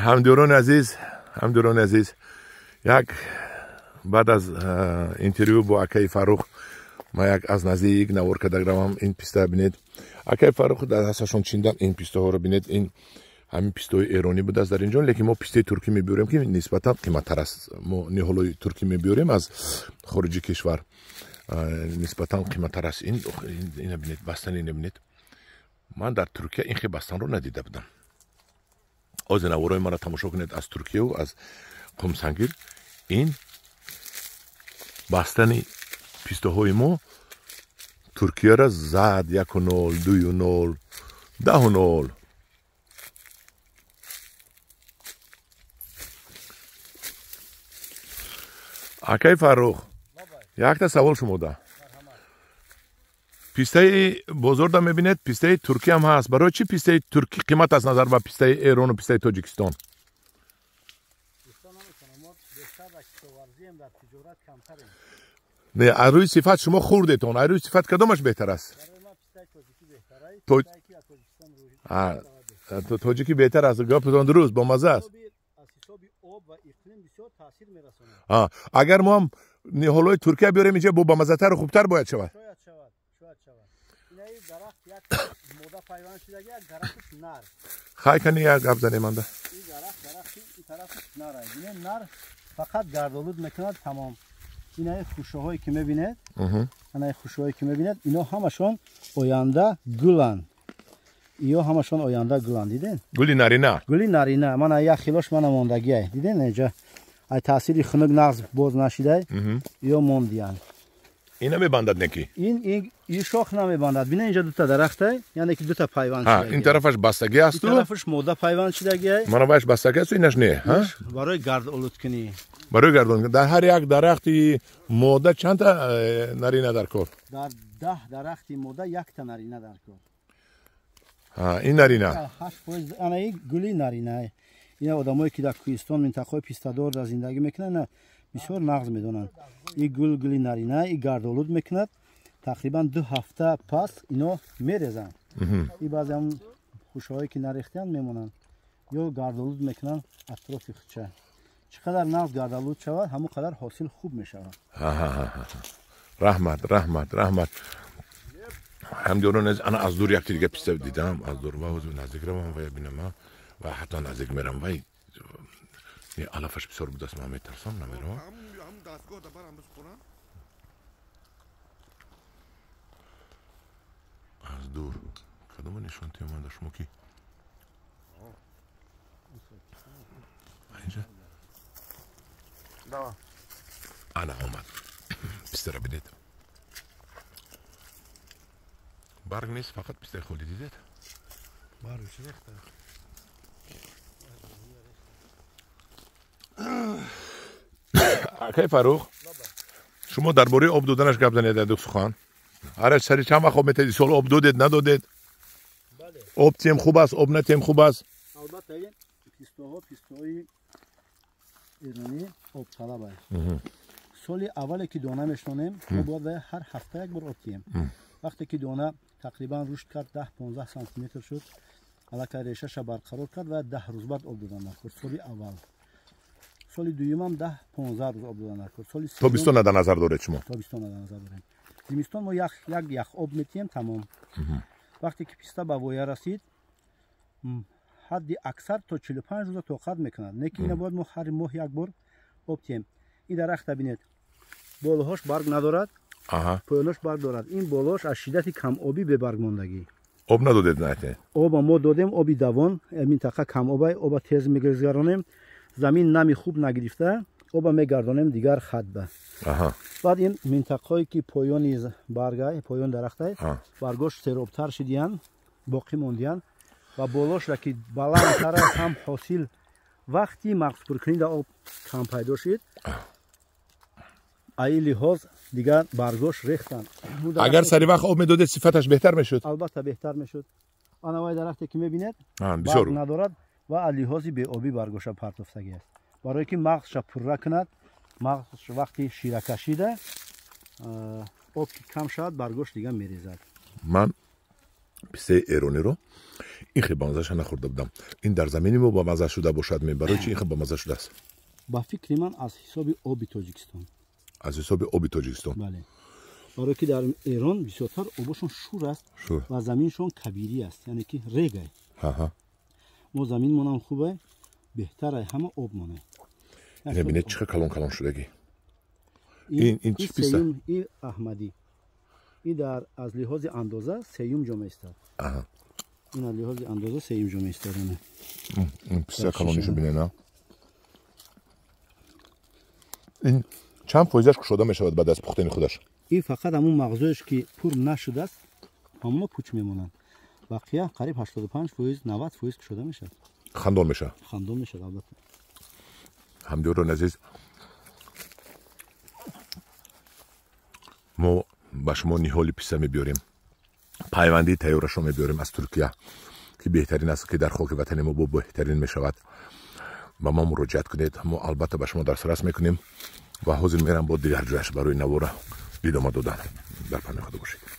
Ҳамдиёрони азиз, ҳамдиёрони азиз, як баъд аз интервю бо акаи Фаррух ман як аз наздик навор карда равам. Ин писта бинед, акаи Фаррух дар дасташон чиндан. Ин пистаҳоро бинед, ин ҳамин пистаҳои эронӣ будааст дар инҷо, лекин мо пистаи туркӣ мебиёрем, ки нисбатан қиматтар аст. Мо ниҳолои туркӣ мебиёрем аз хориҷи кишвар, нисбатан қиматтар аст. Ина бинед, бастани ина бинед. Ман дар Туркия ин хел бастанро надида будам. Ози наворои маро тамошо кунед аз Туркияву аз Қумсангир. Ин бастани пистаҳои мо Туркияра зад 1-0, 2-0, 10-0. Акаи Фаррух, якта савол шумода. Пистаи бозорда мебинед, пистаи туркӣ ҳам ҳаст. Барои чӣ пистаи туркӣ қимат аст назар ба пистаи эрону пистаи Тоҷикистон? Не, аз рӯи сифат шумо хӯрдетон, аз рӯи сифат кадомаш беҳтар аст? Тоҷикӣ беҳтар аст. Гапатон дуруст, бомазза аст. Агар мо ҳам ниҳолҳои туркия биёрем инҷа, бо бамаззатару хубтар бояд шавад. Хай, кани як гап занем анда. Нар фақат гардолуд мекунад, тамом. Инаи хушаҳое ки мебинед, анаи хушаҳое ки мебинед, ино ҳамашон оянда гуланд. Иё ҳамашон оянда гуланд, диден? Гули нарина. Гули нарина. Мана як хилош мана мондагиай. Диден инҷа? Ай таъсири хунук нағз боз нашидай, иё мондиянд. Ин намебандад неки? Ин шох намебандад. Бина, инҷа дута дарахтай, яъне ки дута пайванд шудагиай. Ин тарафаш бастагӣ асту? Ин тарафаш мода пайванд шудагиай. Мана вайш бастагӣ асту, инаш не, ҳа? Барои гардолудкунӣ. Барои гардолудкунӣ. Дар ҳар як дарахти мода чандта нарина дар кор? Дар 10 дарахти мода якта нарина дар кор. Ин нарина? 8%, ана ин гули нарина. Ина одамое ки дар кӯҳистон, минтақаҳои пистадор дар зиндагӣ мекунанд, бисёр нағз медонанд. Ин гул гули нарина, ин гардолуд мекунад. Тақрибан 2 ҳафта пас ино мерезанд. Ин баъзе ҳам хушаҳое ки нарехтиянд мемонанд ё гардолуд мекунанд атрофи хуча. Чӣ қадар нағз гардолуд шавад, ҳамон қадар ҳосил хуб мешавад. Раҳмат, раҳмат, раҳмат. Ҳамдиёрон, ана аз дур якти дига писта дидам, аз дур ва ҳозир наздик равам ва бинам ва ҳатто наздик мерам. Вай алафаш бисёр будааст, ман метарсам, намеравам. Аз дур кадома нишон тиёман дар шумо ки инҷа ана омад. Пистара бидед, барг нест, фақат пистаи холӣ, дидед? Акай Фаррух, шумо дар бораи об доданаш гап занед ду сухан. Ҳара сари чанд вақт об метаҳед? Сол об додед, надодед? Об тем хуб аст, об натем хуб аст? Албатта, ин пистоҳо пистоҳои эронӣ обталаб аст. Соли аввале ки дона мешонем, мо бояд ҳар ҳафта як бор об диҳем. Вақте ки дона тақрибан рушд кард, 10-15 сантиметр шуд, аллакай решаша барқарор кард ва 10 рӯз баъд об додан даркор соли аввал. Соли дуюмам 10-15 рӯз об додан даркор. Тобистона дар назар доред шумо? Тобистона дар назар дорем. Зимистон мо як ях об метиҳем, тамом. Вақте ки писта ба воя расид, ҳадди аксар то 45 рӯза тоқат мекунад. Не ки ина бояд мо ҳар моҳ як бор об диҳем. Ин дарахта бинед, болоҳош барг надорад, поёнош барг дорад. Ин болош аз шиддати камобӣ бебаргмондагӣ. Об надодед? Нате оба мо додем, оби давон. Минтақа камобай, оба тез мегузаронем. Замин нами хуб нагирифта, оба мегардонем дигар хатба. Баъд ин минтақаҳое ки поёни баргай, поёни дарахтай, баргош серобтар шидиянд, боқӣ мондиянд ва болошра ки баландтар ҳам ҳосил вақти мағзпуркунӣ дар об кам пайдо шид, аи лиҳоз дигар баргош рехтанд. Агар сари вақт об медодед, сифаташ беҳтар мешуд? Албатта, беҳтар мешуд. Ана вай дарахте ки мебинед, барг надорад ва аз лиҳози беобӣ баргоша партофтагӣ аст. Барое ки мағзша пурра кунад, мағзш вақти ширакашида об ки кам шавад, баргош дигар мерезад. Ман Пистаи эрониро ин хел бамазаша нахӯрда будам. Ин дар замини мо бамаза шуда бошад, барои чи ин хел бамаза шудааст? Ба фикри ман, аз ҳисоби оби Тоҷикистон. Аз ҳисоби оби Тоҷикистон. Бале, барое ки дар Эрон бисёртар обошон шур аст ва заминшон кабирӣ аст, яъне ки регай. Мо заминмонам хубай, беҳтарай ҳама обмонай. Ина бинед, чӣ хел калон калон шудагӣ. Ин чӣ писта? И аҳмадӣ. И дар аз лиҳози андоза сеюм ҷо меистад. Ин аз лиҳози андоза сеюм ҷо меистад. Писта калонишу бинед, а ин чанд фоизаш кушода мешавад баъд аз пухтани худаш? Ин фақат ҳамун мағзоеш, ки пур нашудааст, ҳамоно пуч мемонанд. Бақия қариб 85%, 90% кушода мешавад. Хандон мешавад. Хандон мешавад, албатта. Ҳамдиёрони азиз, мо ба шумо ниҳоли писта мебиёрем, пайвандии тайёрашро мебиёрем аз Туркия, ки беҳтарин аст, ки дар хоки ватани мо бо беҳтарин мешавад. Ба мо муроҷиат кунед, мо албатта ба шумо дастрас мекунем. Ва ҳозир мерам бо дигар ҷояш барои навора идома додан. Дар паноҳи Худо бошед.